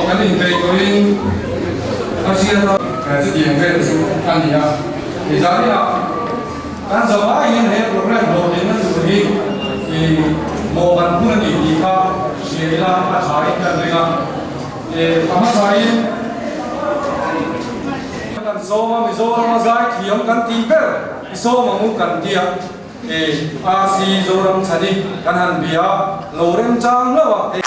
kan inpeih tawhin a hriat a. Chutiang vel chu a ni a. Zaniah kan zavai hian he program hlawhtlinna tur hi mawh kan phun a ni tih kha hria ila a tha in kan ring a. A hmasain kan sawm a, Mizorama zai thiam kan tih ber i sawm ang u kan tia. RC Zoram Chhani kan han bia lo remchang hlauh a.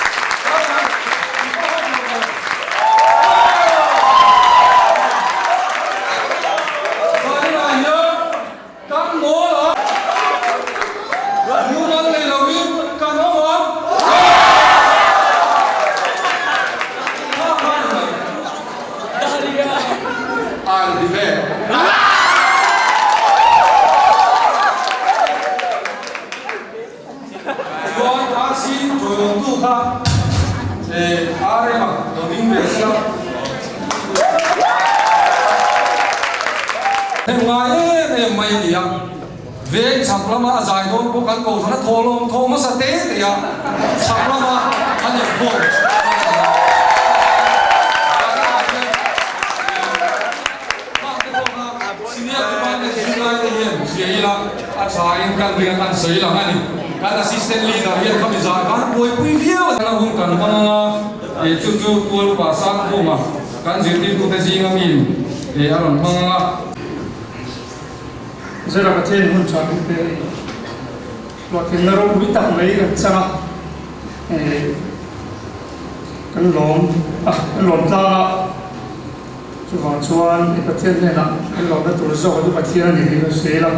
Zaninah hian kan mawl a, mumal nei loin kan awm ang. Kha kha ni mai. I'll be back. Chuan RC tawilawmtu kha RM-a lo ding ve se la. Heng ngai em em mai a ni a, veng chhak lama a zai dawn pawh kan kohhran a thaw lawm thaw hmasa te te a, chhak lama an inkhawm a ni a. Senior Department zirlaite hian hria ila a tha in kan ring a kan sawi lang a ni. Kan Assistant Leader hian khami zah khan buaipui viau a. Kan hun kan hmang anga eh chu chu Tualpa Sangkhuma kan zirtirtute zinga miin eh a rawn hmang anga. Zira Pathian hun tha min pe a ni. Hlawhtlinna ropui tak mai kan chang a, eh kan lawm a, kan lawm tlang a. Chuvang chuan i Pathian hnenah kan lawmna tur zawk chu Pathian a ni tih ka sawi la.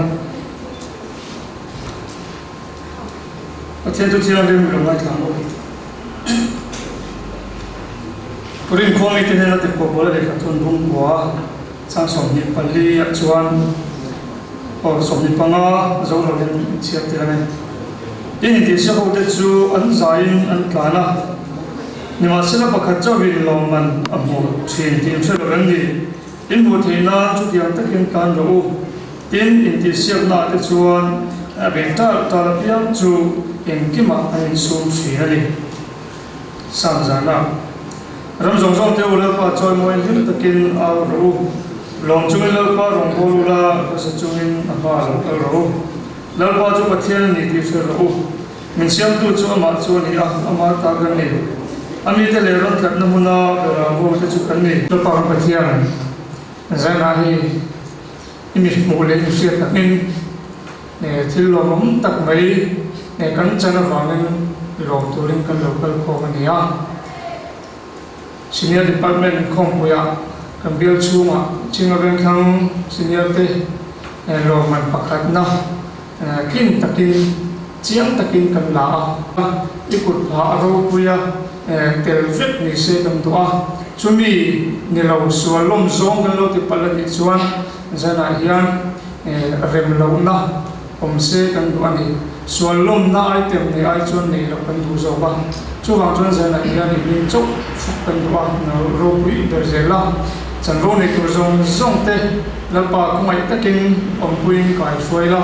Pathian chu thianghlim lo ngaithla ang u. Korin khua mite hnena tikpawh pawl a lehkha thun bungkua chang 24 ah chuan aw 25 zo lovin chhiat tir a ni. Tin intihsiak hote chu an zaiin an tlan a. Nimahsela pakhat chauhin lawmman a hmu thin tih hre lo em ni? In hmuh theih nan chutiang takin tlan rawh u. Tin, intihsiaknaah te chuan a bei tal tal apiang chu engkimah an insum thin a ni. Sam zana ram zawng zawng te u Lalpa chawimawi hlim takin au rawh u. Lawm chungin Lalpa rawngbâwl ula, hmasa chungin a hma lo kal rawh u. Lalpa chu Pathian a ni tih hre rawh u. Min siamtu chu amah chu a ni a, amah ta kan ni. A mite leh rawn tlatna hmuna berah ho te chu kan ni. Lalpa kan Pathian zanah hi i mi hmuh leh i hriat takin thil lawmawm tak mai kan chan avangin lawm turin kan lo kal khawm a ni a. Senior Department khawmpuiah kan bial chhungah Chinga Vengthlang Senior te lawmman pakhatna tlin takin chiang takin kan la a. I kut phah ropuia tel vek ni se kan duh a, chumi ni lo sual lawm zawng kan lo ti palh a nih chuan zanah hian rem lohna awm se kan duh a ni. Sual lawmna item nei ai chuan nei loh kan duh zawk a, chuvang chuan zanah hian i hming chauh fak kan duh a, ropui ber zel a, chanvo nei tur zawng zawng te Lalpa khawngaih takin awmpuiin kai hruai la.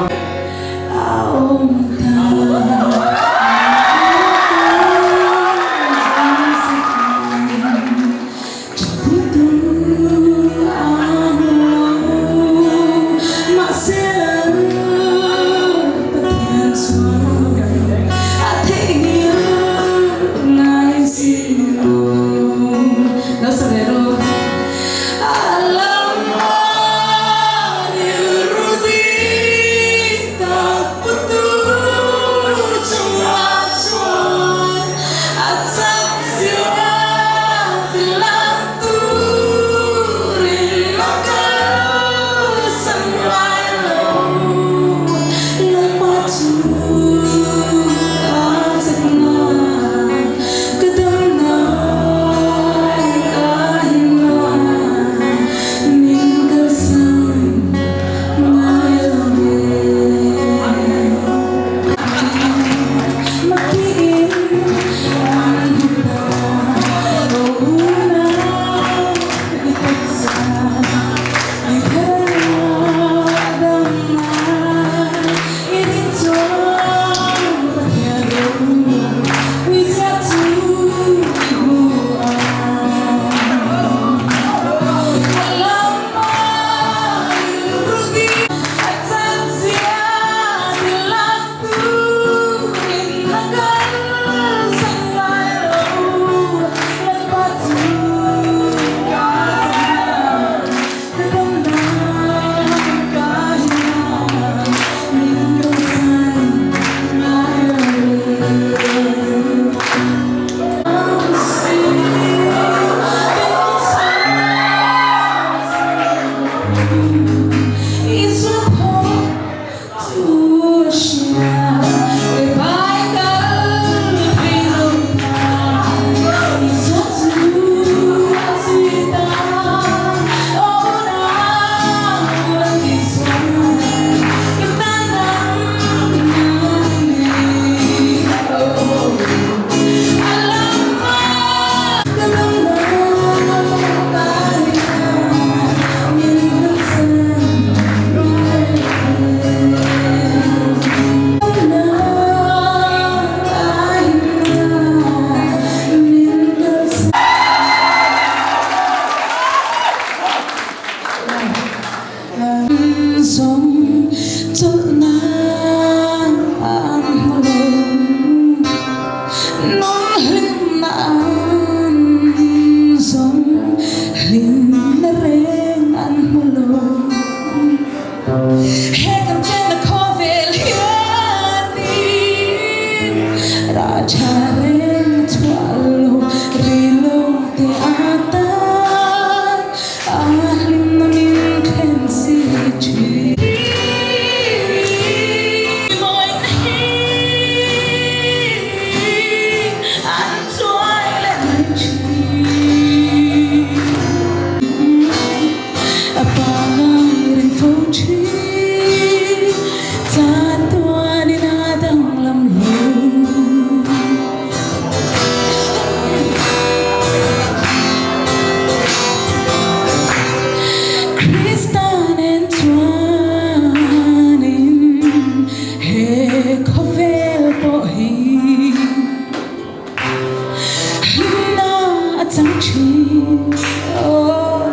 thin aw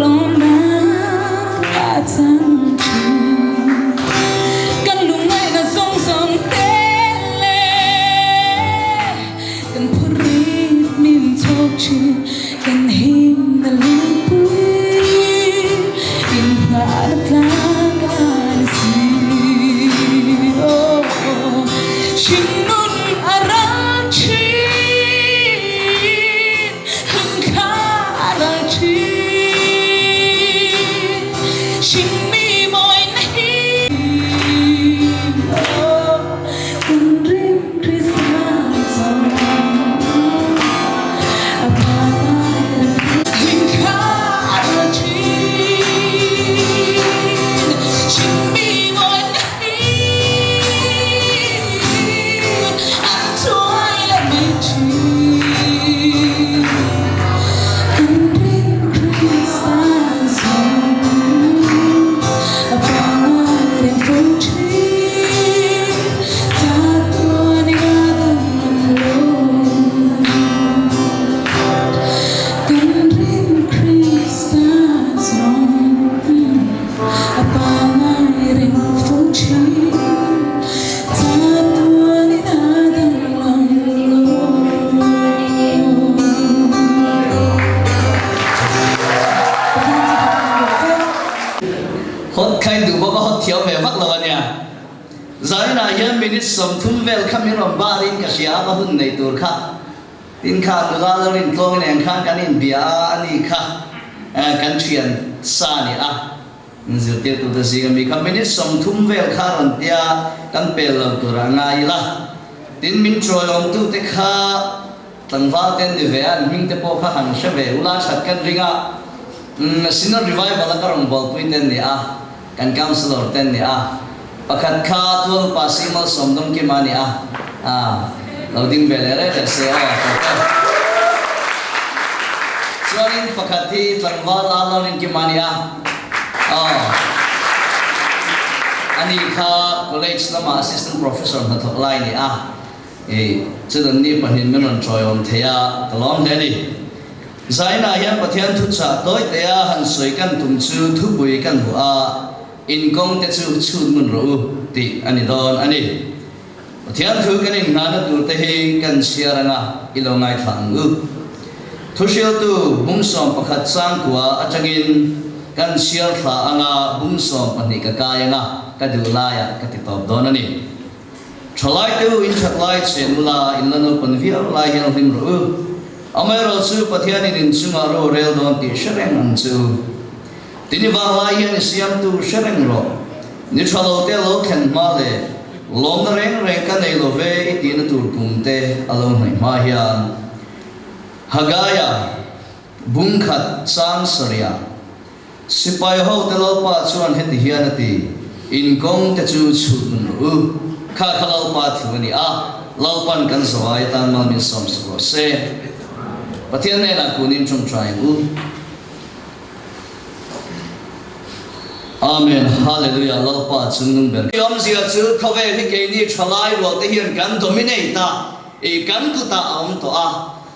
lawmna a chang thin kan lungngaihna zawng zawng te leh kan phurrit min chhawk thin kan himna lungpui inngahna tlang a ni si aw hringnun a ral thin hlimthla a ral thin hringmi mawina hi aw kan rim Krista zawng a pangai reng hlimthla a ral thin hringmi mawina hi an chuai leh mai thin kan rin Krista zawng a pangai reng fo thin chatuan i dam lo kan rin Krista zawng A pangai reng fo thin, chatuan in a danglam lo. Hot khain duh bawk a hot thiam ve vak lo a nia. Zainah hian minute 30 vel kha min rawn bar in ka hria a ka hun nei tur kha. Tin kha nula lo rin tlawng in eng khan kan inbia a, ani kha kan thian sa a ni a, min zirtirtute zinga mi kha minute 30 vel kha a rawn tia kan pel lo tur a ngai ila. Tin min chawiawmtute kha tlangval te an ni ve a, an hming te pawh kha han hre ve ula that kan ring a, Synod Revival a ka rawn bualpui te an ni a, kan councillor te an ni a. Pakhat kha tual upa si Malsawm Dawngkima a ni a, a lo ding ve leh reh reh se aw tawp e. Chuanin pakhat hi tlangval a lo Rinkima a ni a, aw ani kha college lama assistant professor hnathawk lai a ni a, i chutan ni pahnih min rawn tawiawm thei a, ka lawm hle a ni. Zainah hian Pathian thuchah tawi tea han sawi kan tum chu thupui kan vuah a, In kawng te chu chhut ngun rawh u tih a ni dawn a ni. Pathian thu kan inhnahna tur te hi kan chhiar anga i lo ngaithla ang u. Thuhriltu bung 11 chang kua atangin kan chhiar thla anga bung 12 ka kai anga ka duh laiah ka ti tawp dawn a ni. Thalai te u in that lai chen ula in la naupan viau lai hian hlim rawh u. Amaherawhchu Pathianin inchungah ro rel dawn tih hre reng ang che u. Tin i vanglai hian i siamtu hre reng rawh. Ni tha lo te lo thlen hma leh lawmna reng reng ka nei lo ve i tihna tur kum te a lo hnaih hma hian Hagaia bung khat chang sarih sipai ho te Lalpa chuan heti hian a ti, In kawng te chu chhut nun rawh u. Kha kha Lalpa thu a ni a, Lalpan kan zawai atan mal min sawm sak rawh se. Pathian hnenah kunin tawngtai ang u. Amen Hallelujah Lalpa chungnung ber. I awmzia chu khawvel hi keini thalai rual te hian kan dominate a, i kan kutah a awm tawh a,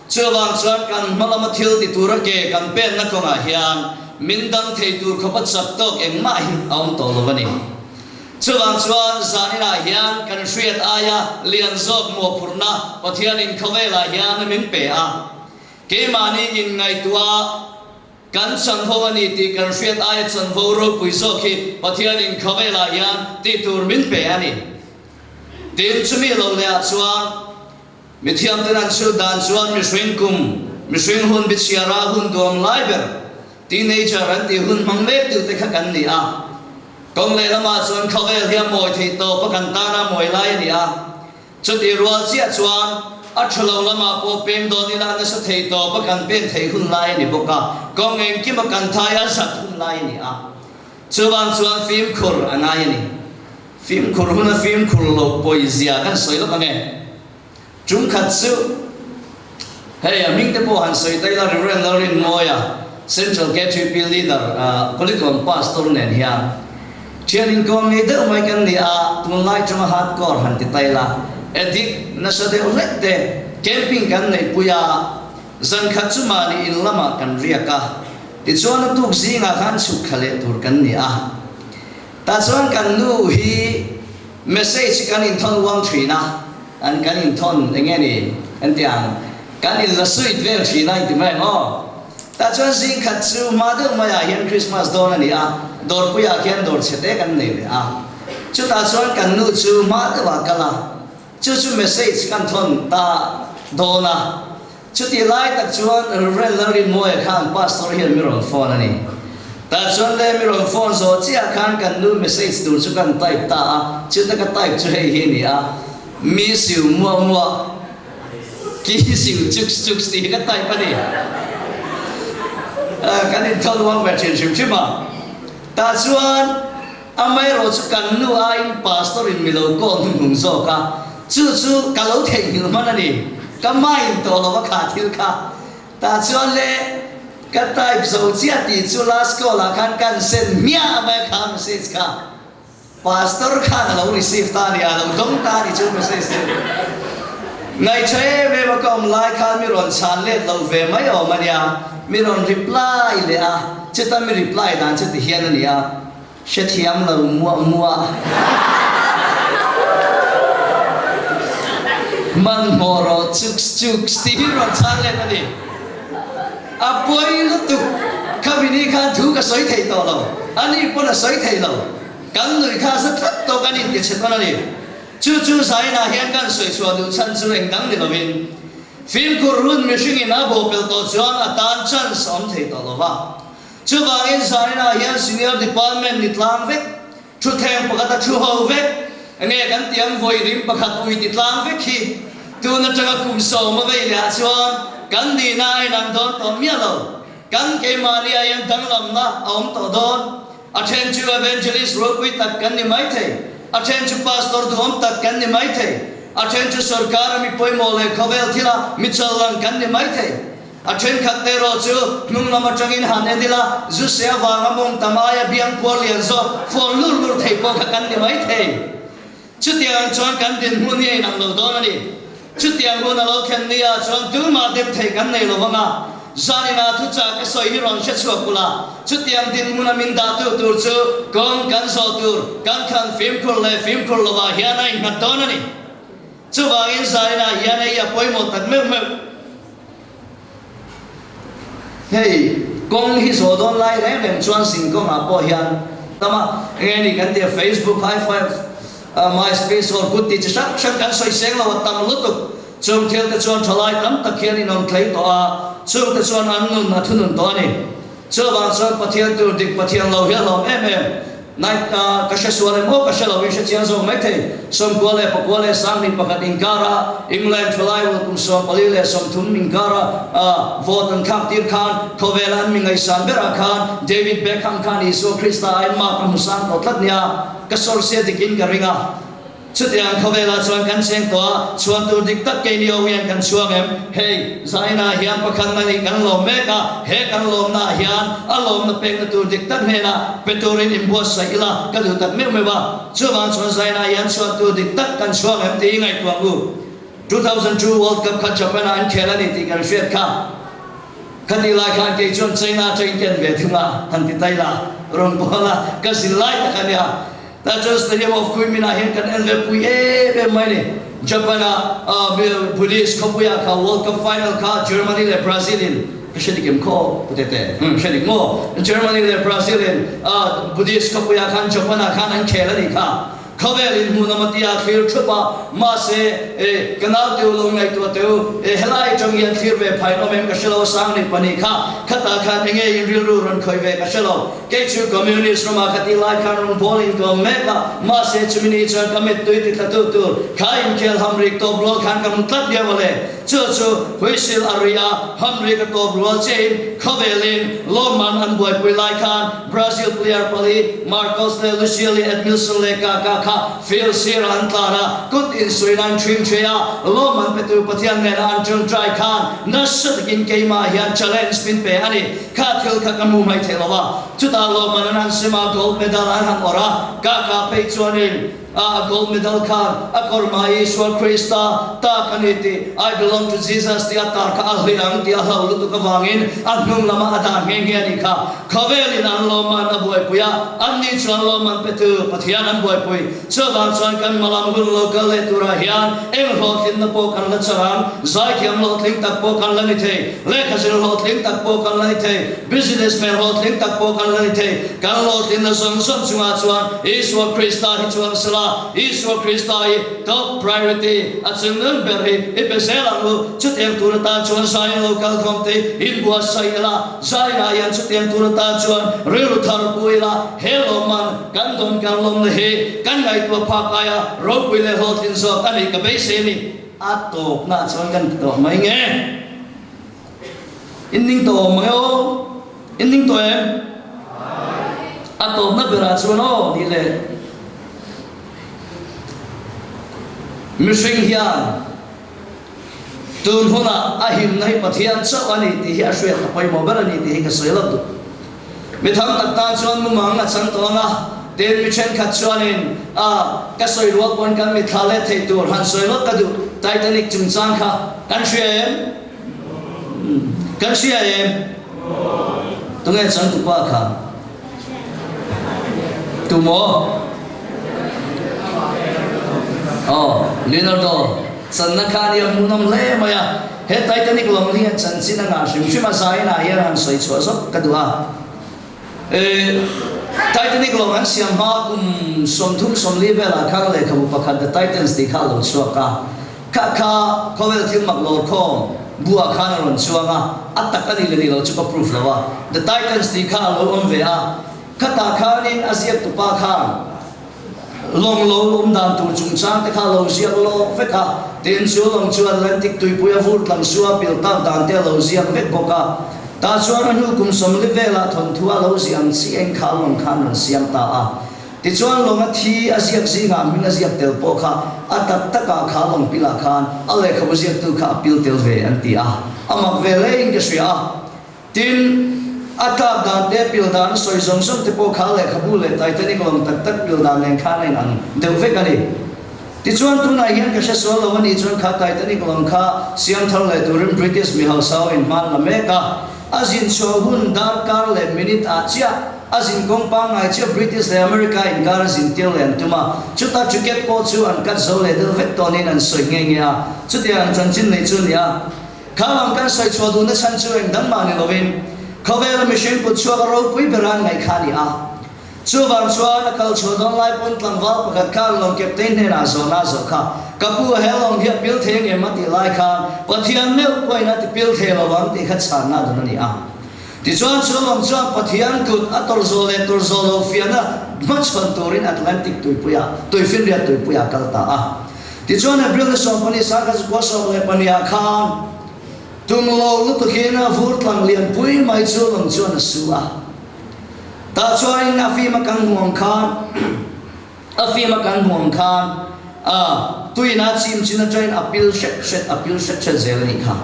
chuvang chuan kan hma lama thil ti tura ke kan penna kawngah hian min dang thei tur khawpa chak tawk engmah hi a awm tawh lo a ni. Chuvang chuan zaninah hian kan hriat aia lian zawk mawhphurhna Pathianin khawvelah hian min pe a, Keimahni inngaihtuah kan chanvo a ni tih kan hriat aia chanvo ropui zawk hi Pathianin khawvelah hian tih tur min pe a ni. Tin, chumi lo lehah chuan mithiamten an chhut dan chuan mihring kum, mihring hun bichhiara hun duam lai ber, teenager an tih hun hmang mek tute kha kan ni a. Kawng lehlamah chuan khawvel hi a mawi theih tawp a kan tana mawi lai a ni a. Chutih rual chiah chuan a tha lo lamah pawh peng dawn ila nasa thei tawp a kan pen theih hun lai a ni bawk a, kawng engkim a kan thai a zat hun lai a ni a. Chuvang chuan fimkhur a ngai a ni. Fimkhur huna fimkhur loh pawizia kan sawi lawk ang e. Tumkhat chu hei a hming te pawh han sawi ta ila Reverend Lalrinmawia, Central KTP Leader, Kulikawn Pastor nen hian Thian inkawm ngei deuh mai kan ni a, tunlai chunga hardcore han ti ta ila, addict nasa deuh hlek te camping kan neihpui a. Zan khat chu mahni in lamah kan riak a, tichuan a tuk zingah khan chhuk thla leh tur kan ni a. Tah chuan kan nu hi message hi kan inthawn uang thin a, an kan inthawn eng nge ni kan ti ang, kan inla sweet vel thin a inti mai ang aw. Tah chuan zing khat chu hma deuh maiah hian Christmas dawn a ni a, dawrpuiah khian dawr chhe te kan nei ve a. Chutah chuan kan nu chu hma deuhah kal a, chu chu message kan thawn ta dawn a. Chutih lai tak chuan Rev. Lalrinmawia khan Pastor hian mi rawn phone a ni. Tah chuan le mi rawn phone zawh chiah khan kan nu message tur chu kan type ta a, chuta ka type chu hei hi a ni a, Miss you muah muah. Ki siu chuks chuks tih hi ka type a ni. Kan inthawn uang ve thin hrim hrim a. Tah chuan amaherawh chu kan nu aiin pastor in mi lo call hnuhnung zawk a, chu chu ka lo theihnghilh hman a ni. Ka mind tawh lo a kha thil kha. Tah chuan le ka type zo chiah tih chu last call ah khan kan send hmiah a mai a kha message kha. Pastor khan a lo receive ta a ni, a lo dawng ta a ni chu message chu. Ngaihṭha em em a ka awm lai khan mi rawn chhan let lo ve mai awm a nia, mi rawn reply leh a, chuta mi reply dan chu ti hian a ni a, hrethiam lo muah muah. Hmanhmawh rawh chuks chuks tih hi rawn chhan let a ni. A pawi lutuk, khami ni khan thu ka sawi thei tawh lo, ani pawn a sawi thei lo, kan nuih kha za tlat tawh kan inti chhe tawn a ni. Chu chu Zainah hian kan sawi chhuah duh chhan chu eng dang ni lovin, fimkhur hun mihringin a bawhpelh tawh chuan a tan chance a awm thei tawh lo va. Chuvangin Zainah hian Senior Department ni tlang vek Thutthleng pakhat a thu ho vek. Enge kan ti ang vawi rim pakhat ui ti tlang vek hi. Tun atanga kum sawm a vei leh ah chuan kan nihna a inang dawn tawh miah lo. Kan keimahni ah hian danglamna a awm tawh dawn. A then chu evangelist ropui tak kan ni mai thei. A then chu pastor duhawm tak kan ni mai thei. A then chu sorkar a mi pawimawh leh khawvel thila mi challang kan ni mai thei. A thenkhat te erawh chu hnung lam atangin han en ila, zu se avanga mawng tam aia biang puar lian zawk fawn lur lur thei pawh kha kan ni mai thei. Chutiang ang chuan kan dinhmun hi a inang lo dawn a ni. Chutiang hun a lo thlen ni ah chuan tumah dep thei kan nei lo vang a, zaninah thuchah ka sawi hi rawn hre chhuak ula, chutiang dinhmuna min dahtu tur chu kawng kan zawh tur kan thlan fimkhur leh fimkhur lovah hian a innghat dawn a ni. Chuvangin zaninah hian hei a pawimawh tak meuh meuh. Hei kawng hi zawh dawn lai reng reng chuan zin kawngah pawh hian tam a, enge ni kan tia Facebook, High Five, MySpace or kut tih chi hrang hrang kan sawi seng lo a tam lutuk. Chung thil te chuan thalai tam tak hian in awm tlei tawh a, chung te chuan an nun a thunun tawh a ni. Chuvang chuan Pathian tur dik Pathian lo hi a hlawm em em. Night a ka hre sual em aw ka hre lo in hre chiang zawk mai thei. Sawmkua leh pakua leh sanghnih pakhat inkara England thalai rual kum 24 leh 30 inkara vote an thlak tir khan khawvela an mi ngaihsan berah khan David Beckham khan Isua Krista aiin mark a hmu sang tawh tlat nia ka source dikin ka ring a. Chutiang khawvelah chuan kan cheng tawh a, chhuan tur dik tak keini ho hian kan chhuang em? Hei, Zaina hian pakhatna nih kan lawm mek a, he kan lawmnaah hian a lawmna pekna tur dik tak hnenah pe turin inbuatsaih ila ka duh tak meuh meuh a. Chuvang chuan Zaina hian chhuan tur dik tak kan chhuang em tih i ngaihtuah ang u. 2002 World Cup kha Japan-ah an khel a ni tih kan hriat kha. Khatih lai khan kei chuan China atangin ka en ve thung a, han ti tai la, rawn bawl a, ka zin lai tak a nia. Tah chuan Stadium of Kuimin ah hian kan en ve pui em em mai ni. Japan ah Buddhist khawpui ah kha World Cup final kha Germany leh Brazil in ka hre dik em khaw pu tete umm hre dik maw Germany leh Brazil in Buddhist khawpui ah khan Japan ah khan an khel a nih kha. Khawvel in hmuh nawm a tia thlir thup a, mahse e ka nau teu lo ngaihtuah teu e helai atang hian thlir ve phai nawm em ka hre lo a sang nih pahnih kha khatah khan enge in rilru rawn khawih ve ka hre lo. Kei chu Communist ramah ka tih lai khan rawn bawl in ka awm mek a, mahse chumi ni chuan ka mittui ti tla tu tur kha inkhel hamrik tawp rual khan ka hmu tlat viau a le. Chu chu whistle a ri a, hamrik a tawp rual chiahin khawvelin lawmman an buaipui lai khan Brazil player pali Marcos leh Lucio leh Edmilson leh Kaka kha field sirah an tlan a, kut insuih nan ṭhing ṭhei a, lawmman petu Pathian nena an ṭawngṭai khan nasa takin keimah hian challenge min pe a ni. Kha thil kha ka hmu mai thei lo a, chutah lawmman an han sim a, gold medal an han awrh a, Kaka phei chuanin. A gold medal khan a kawr hmai Isua Krista ta ka ni tih, I belong to Jesus tih a tar kha a hlih ang tih a hlau lutuk avangin a hnung lamah a dah nghe nghe a nih kha. Khawvelin an lawmman a buaipui a, anni chuan lawmman petu Pathian an buaipui. Chuvang chuan kan hmalam hun lo kal leh turah hian eng hlawhtlinna pawh kan la chang ang, zaithiam hlawhtling tak pawh kan la ni thei, lehkha zir hlawhtling tak pawh kan la ni thei, businessman hlawhtling tak pawh kan la ni thei. Kan hlawhtlinna zawng zawng chungah chuan Isua Krista hi chuang sela, Isua Krista hi top priority, a chungnun ber hi i pe zel ang u. Chutiang tur atan chuan Zion lo kal khawm te inbuatsaih ila, Zion-ah hian chutiang tur atan chuan rilru thar pu ila, he lawmman kan dawn kan lawmna hi kan ngaihtuah phak aia ropui leh hlawhtlin zawk a nih ka beisei a ni. A tawpnaah chuan kan ti tawh mai nge? In ning tawh awm mang e aw? In ning tawh em? A tawpna berah chuan aw tih leh mihring hian tun hunah a himna hi Pathian chauh a ni tih hi a hriat a pawimawh ber a ni tih hi ka sawi lo duh. Mi tham tak tan chuan mumang a chang tawh ang a, tin mi thenkhat chuanin a ka sawi rual pawn kan mitthla let thei tur han sawi lawk ka duh, Titanic chungchang kha kan hria em? Kan hria em? Tunge changtupa kha? Tu maw? Aw, Leonardo channa kha nia hmuhnawm hle mai a. He Titanic lawng hi a chanchin a ngah hrim hrim a, zainah hian han sawi chhuah zawk ka duh a. E, Titanic lawng an siam hma kum 30, 40 velah khan lehkhabu pakhat The Titans tih kha a lo chhuak a. Kha kha khawvel thil mak lawr khawm buah khan a rawn chuang a, a tak a nih leh nih loh chu ka proof lo a. The Titans tih kha a lo awm ve a, khatah khanin a ziaktupa khan, Lawng lo awm dan tur chungchang te kha lo ziak lawk vek a, tin chu lawng chu Atlantic tuipui a vur tlang su a pil tak dan te a lo ziak vek bawk a. Tah chuan a hnu kum 40 velah thawnthu a lo ziah ang chi eng kha lawng khan rawn siam ta a. Tichuan lawng a thi a ziak zingah hming a ziak tel pawh kha a tak takah kha lawng pilah khan a lehkhabu ziaktu kha a pil tel ve an ti a, a mak ve hlein ka hria a. Tin, a tlak dan te, pil dan a sawi zawng zawng te pawh kha lehkhabu leh Titanic lawng tak tak pil dan nen khan a inang deuh vek a ni. Tichuan, tunah hian ka hre sual lo a nih chuan kha Titanic lawng kha siam thar leh turin British mi hausa in hman la mek a, a zin chhuah hun darkar leh minute ah chiah a zin kawng pangngai chiah British leh America inkar a zin tir leh an tum a, chuta ticket pawh chu an cut zo leh deuh vek tawnin an sawi nghe nghe a, chutiang ang chanchin nei chu a ni a. Kha lam kan sawi chhuah duhna chhan chu eng dang mah ni lovin khawvela mihring kut chhuak a ropui bera an ngaih kha a ni a. Chuvang chuan a kal chhuah dawn lai pawn tlangval pakhat khan lawng captain hnenah zawhna a zawh kha, Ka pu a he lawng hi a pil thei angem a tih lai khan Pathian meuh pawhin a ti pil thei lo ang tih kha chhanna a dawn a ni a. Tichuan chu lawng chuan Pathian kut a tawrh zawh leh tawrh zawh lo fiahna hmachhawn turin Atlantic tuipuiah, tuifinriat tuipuiah a kal ta a. Tichuan April ni 12 sangkhat 2012 ah khan tum lo lutukin a vur tlang lianpui mai chu lawng chuan a su a. Tah chuanin a fim a kan hmuh ang khan a fim a kan hmuh ang khan a tuin a chim chin atangin a pil hret hret a pil hret hret zel a nih kha.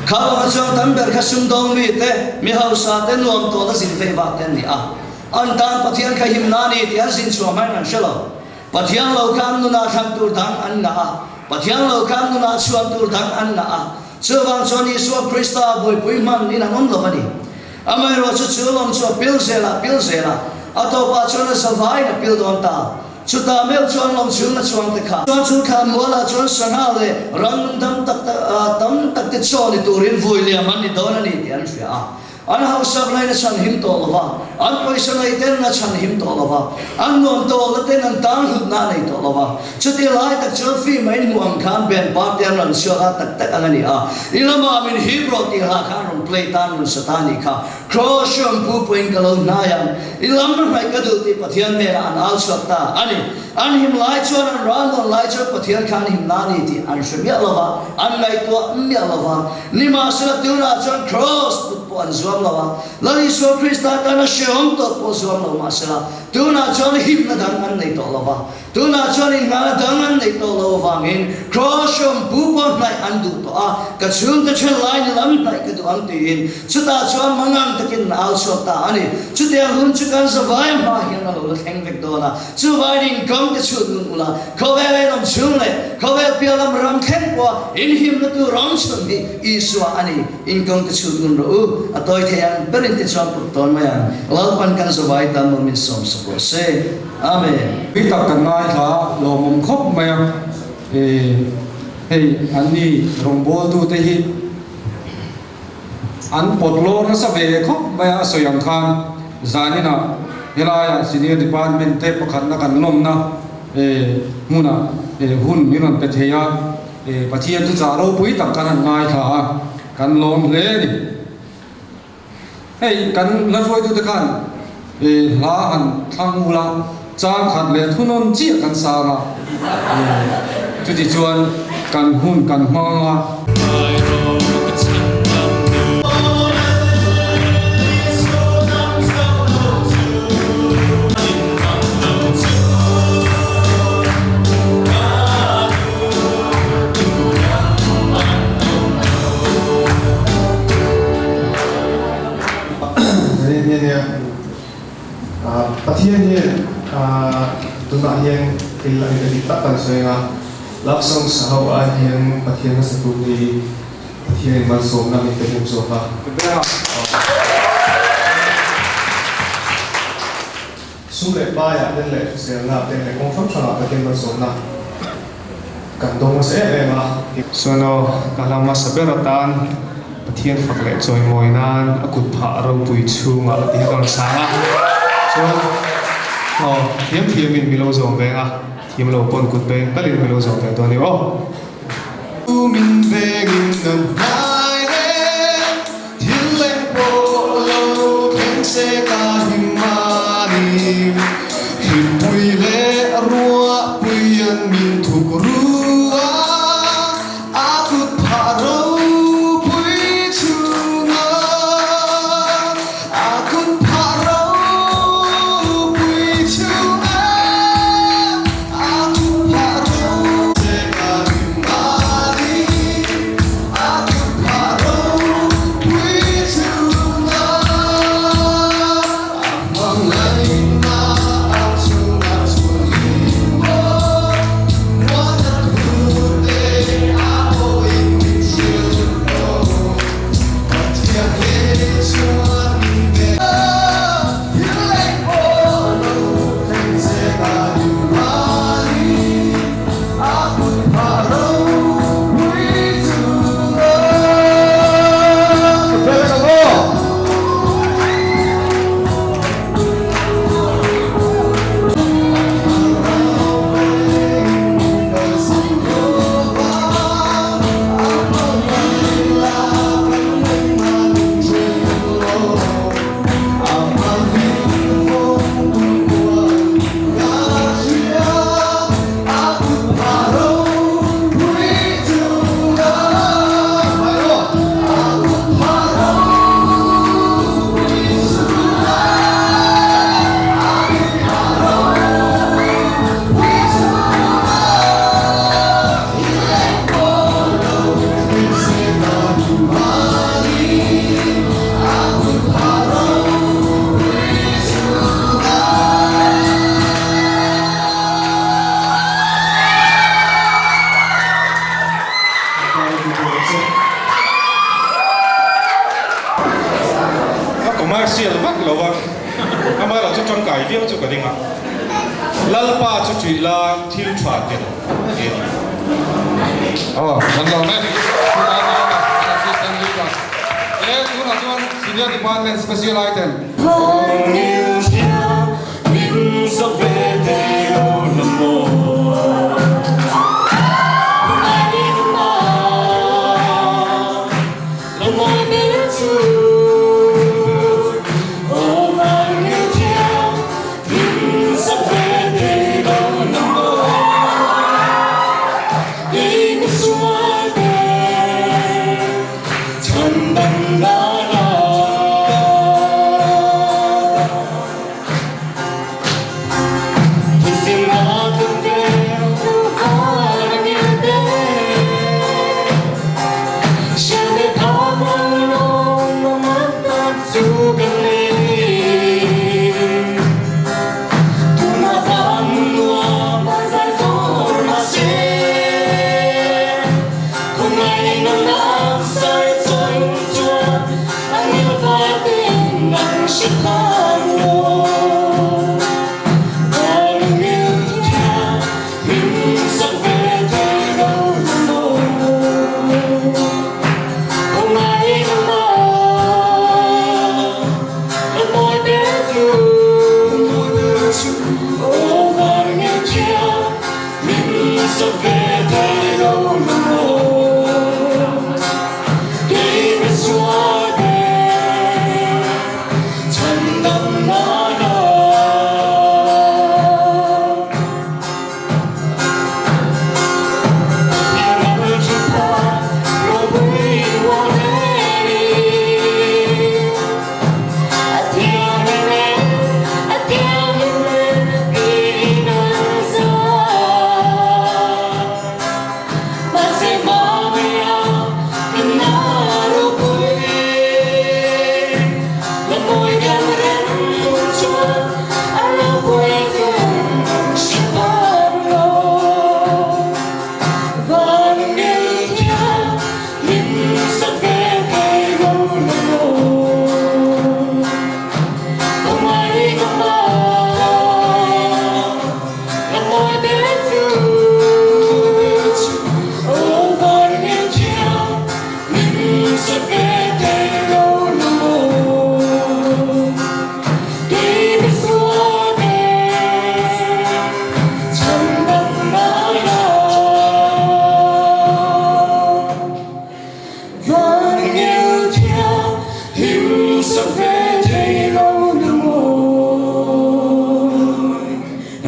Kha lawngah chuan tam ber kha sumdawng mi te, mi hausa te nuam tawl a zin vei vak te an ni a. An tan Pathian kha himna a ni tih an zin chhuah hmain an hre lo. Pathian lo kha an nunah thlan tur dang an ngah a, Pathian lo kha an nunah chhuan tur dang an ngah a. Chuvang chuan Isua Krista buaipui hman in an awm lo a ni. Amaherawhchu chu lawng chu a pil zel a, pil zel a, a tawpah chuan a zavaiin a pil dawn ta. Chutah meuh chuan lawng chhung a chuang te kha. Chuan chu thlan mualah chuan sangha leh rannung dam tak tak tam tak te chaw ni turin vui liam an ni dawn a ni tih an hria a. An hausak lain a chhan him tawh lo va, an pawisa nei ten a chhan him tawh lo va, an nuam tawh la ten an tan hlutna a nei tawh lo va. Chuti lai tak chuan film a inhmuh ang khan band party an rawn chhuak a, tak tak ang a ni a. I lamah min hip rawh tih hla kha an rawn play ta, an rawn sa ta a nih kha. Kraws hriam pu pawhin ka lo hnai ang, i lam hnaih ka duh tih Pathian hnenah an au chhuak ta a ni. An him lai chuan an ral nawn lai chuan Pathian kha an him na a ni tih an hre miah lo va, an ngaihtuah miah lo va. Nimahsela tunah chuan Kraws put pawh an zuam lo a, Lal Isua Krista tana hrem. hrehawm tawrh pawh zuam lo mahsela, tunah chuan himna dang an nei tawh lo va. Tunah chuan inngahna dang an neih tawh loh avangin Croatian pu pawh hnaih an duh tawh a, ka chhungte then lai ni lam hnaih ka duh ang tiin chutah chuan mangang takin an au chhuak ta a ni. Chutiang hun chu kan zavai hma hian a lo la thleng vek dawn a, chuvangin inkawng te chhut ngun ula, khawvel a inawm chhung leh khawvel piah lam ram thleng pawha inhimna tur ram chhun hi Isua a ni. Inkawng te chhut ngun rawh u, a tawi thei ang berin te chuan put tawn mai ang. Lalpan kan zavai tan maw min sawm sak rawh se. Amen. Tui tak kan ngaithla lawmawm khawp mai a, hei anni rawngbawltute hi an pawt lawr nasa ve khawp mai a, a sawi ang khan zaninah helaiah Senior Department te pakhatna kan lawmna hmunah hun min rawn pe thei a, Pathian thuchah ropui tak kan han ngaithla a, kan lawm hle a ni. Hei kan hla hruaitute khan hla han thlang ula, chang khat leh thunawn chiah kan sang a, chuti chuan kan hun kan hmang ang a. Pathian hian tunah hian thil a ni dik tak kan sawi ang a, love songs a ho ai hian Pathian hmasa tu hi Pathianin malsawmna min pe hnem zawk a. Sum leh paiah ten leh hriselna ten leh kawng hrang hrangah Pathian malsawmna kan dawng nasa em em a. Chuan aw, ka hla hmasa ber atan Pathian fak leh chawimawi nan a kut phah ropui chhungah tih kha ka rawn sang a. Chuan aw, thiam thiamin mi lo zawm veng a, thiam lo pawn kut beng talin mi lo zawm ve dawn nia aw. Min vengin nan hnai reng thil leng pawh lo thleng se ka him mahni. Hlimpui leh ruahpui an min thuk ru a, a kut phah ropui chhunga, a kut phah ropui chhunga, a kut phah ropui. A commercial vak lo a, amaherawh chu tangkai viau chu ka ding a, Lalpa chu ṭih la thil ṭha tel a ni. Aw, kan lo mek. E, tunah chuan Senior Department Special Item.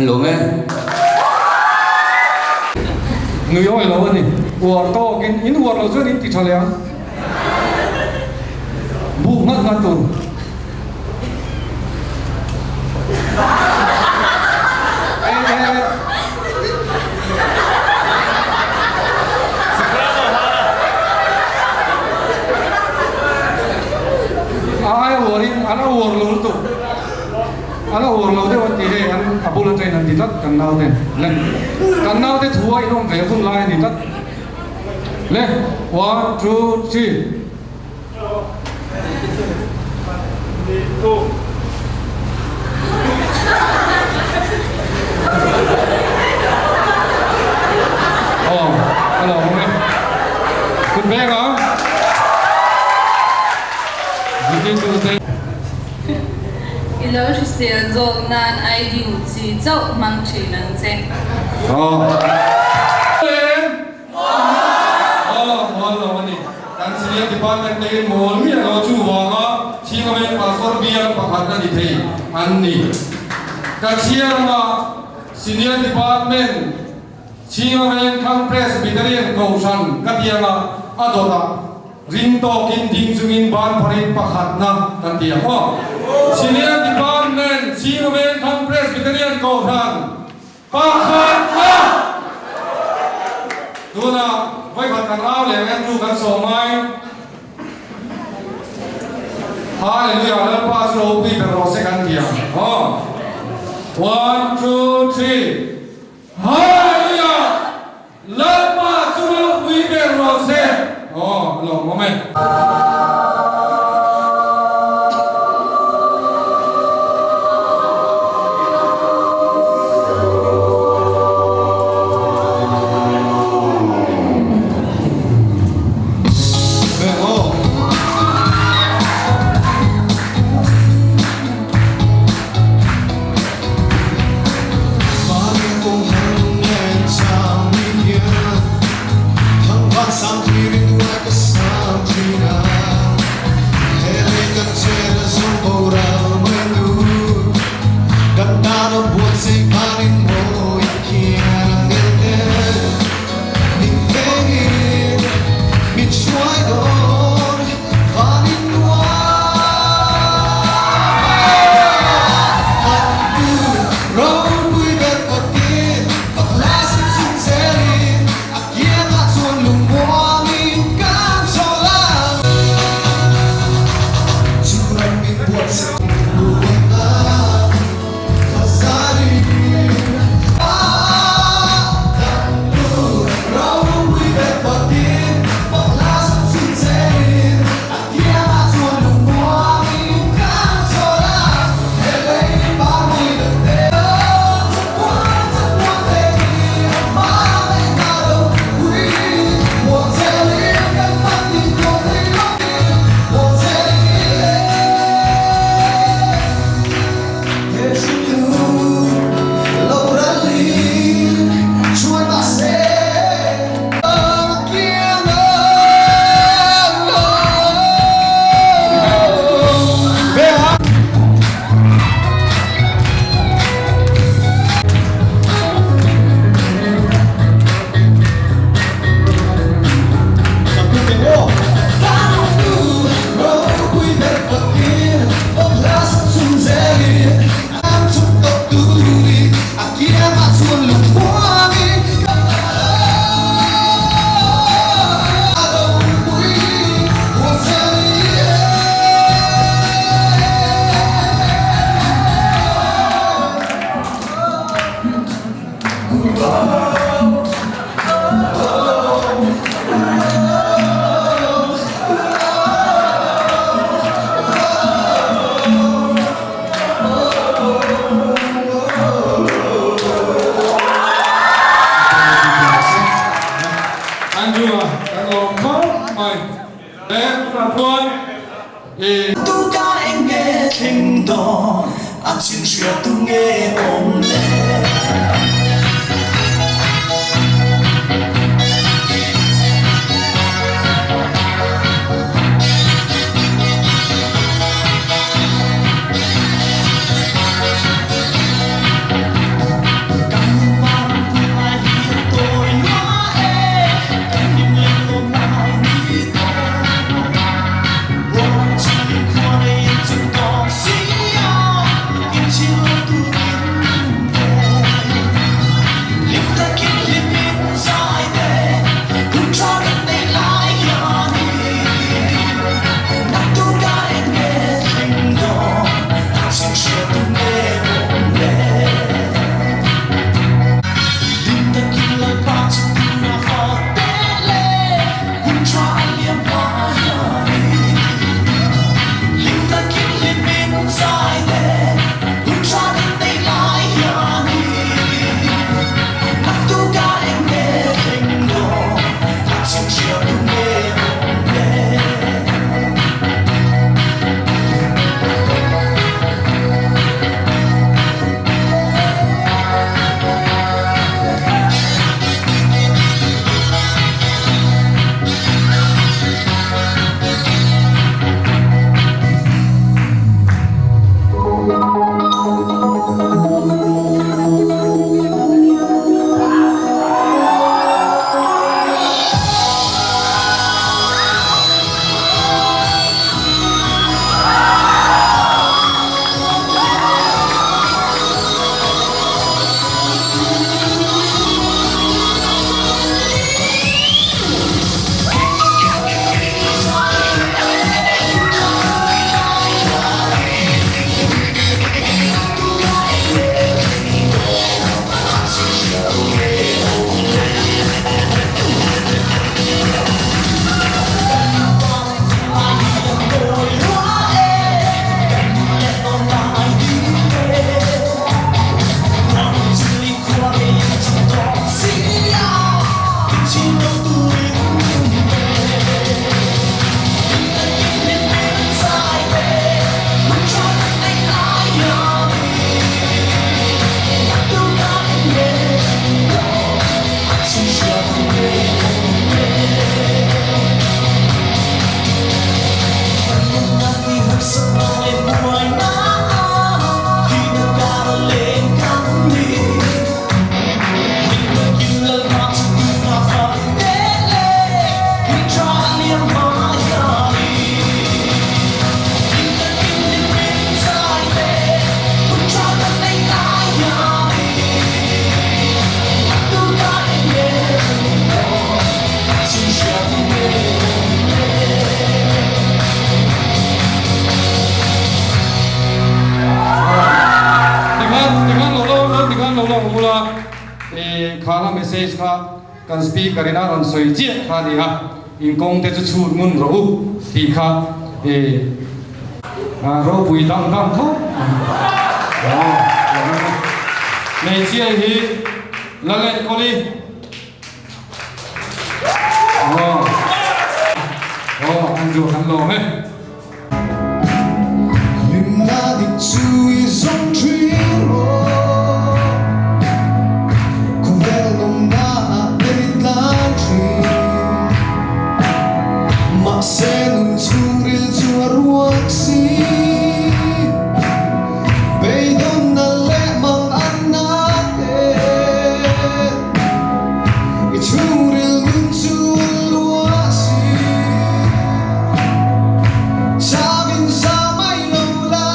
Lawm e. Nui awi lo a ni. Uar tawkin in uar lo chuan in ti tha leh ang. Buk nghat nghat tur. A aia uarin an a uar lo lutuk. A la uar lo deuh an ti hei an a bul atangin an ti tlat kan naute le kan naute thu a inawm ve hun lai a ni tlat le one two three. Aw a lo awm e kut beng ang zirtirtute. I lo hrisel zawk nan ID chi chauh hmang thin ang che. Aw lo a ni. Kan Senior Department te in mawl miah lo chu vanga Chhinga Veng Pastor bial pakhat a ni thei an ni. Ka chhiar anga Senior Department Chhinga Veng Thlang Presbyterian Kohhran ka tianga a dawtah Ring tawkin ding chungin ban pharin pakhatna kan ti ang aw. Senior Department Chhinga Veng Thlang Presbyterian Kohhran pakhatna! Tunah vawikhat kan au leh Andrew kan sawm mai. Hallelujah Lalpa chu ropui ber rawh se kan ti ang aw. One, two, three. Hallelujah! Lalpa chu ropui ber rawh se. Aw, a lawmawm e. tunah chuan i. Tu ka eng nge thleng dawn a chin hria tu nge awm le. Tikhan tikhan lo lo lo tikhan lo lo awm ula i khana message kha kan speaker in a rawn sawi chiah kha a ni a, inkawng te chu chhut ngun rawh u tih kha i ropui dang dang khawp mai. Hmeichhia hi Lalenkawli. Aw aw an duh kan lawm e. Hlimna dik chu i zawng thin rawh. Khawvel nawmna ah ber i tlan thin. Mahse nun chhungril chu a ruak si. Beidawnna leh mang an na te. I chhungril nun chu a luah si. Changin za mai lo la.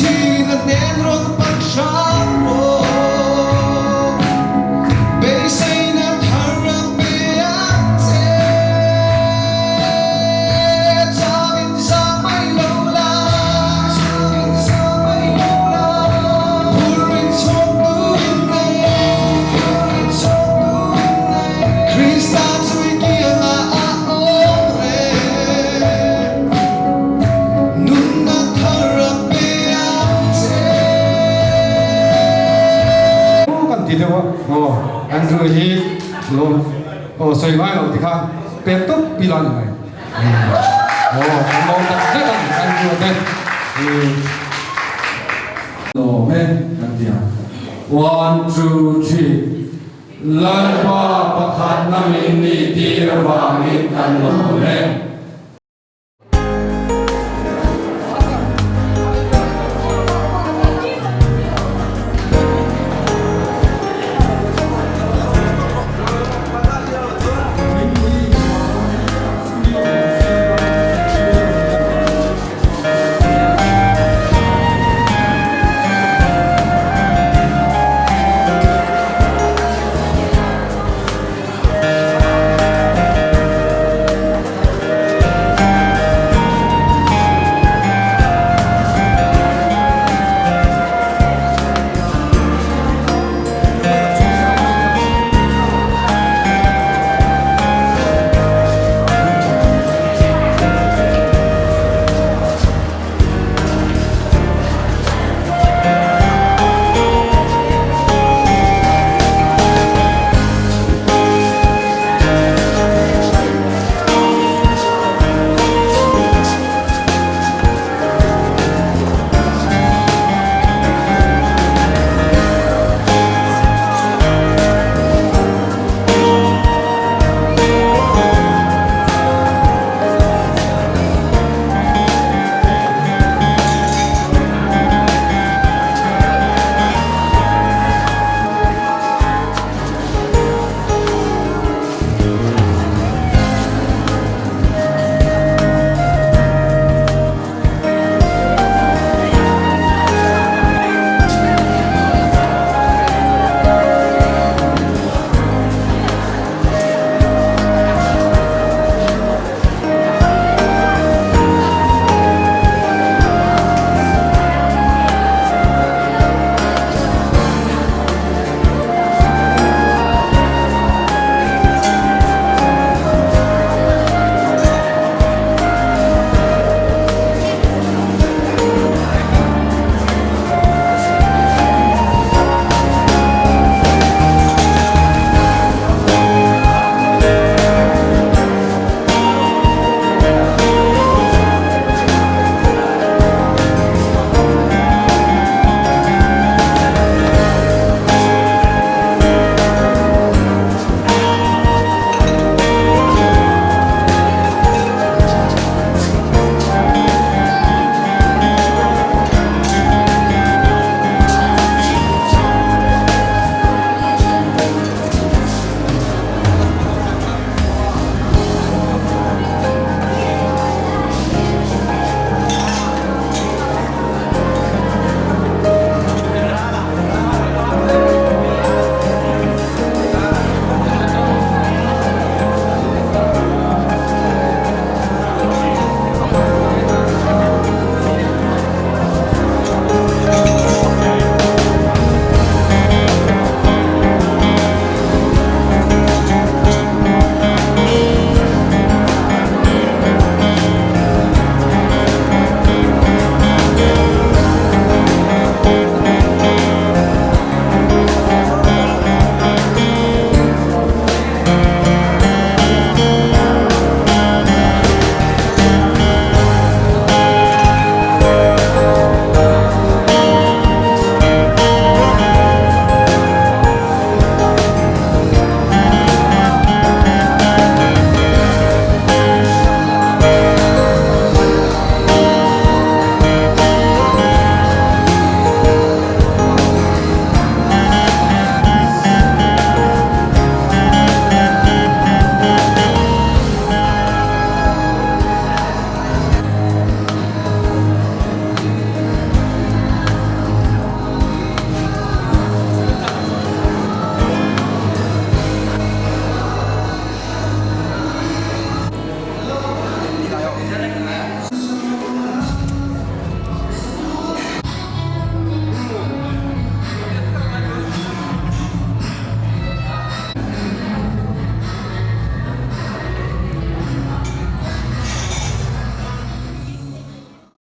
Thin a hnen rawn pan hram rawh. Beiseina thar a pe ang che. Changin zang mai lo la, changin zang mai lo la. Phur in chhawk tu in nei, phur in chhawk tu in nei. Krista chu i kiangah a awm reng. Nunna thar a pe ang che. Aw kan ti deuh a, aw Andrew hi lawm aw sawi ngai lo tikhan pek tawp pi la ni mai. Aw kan lawm tak zet a ni Andrew te lawm e kan ti a. One two three. Lalpa pakhat na min nih tir vangin kan lawm e.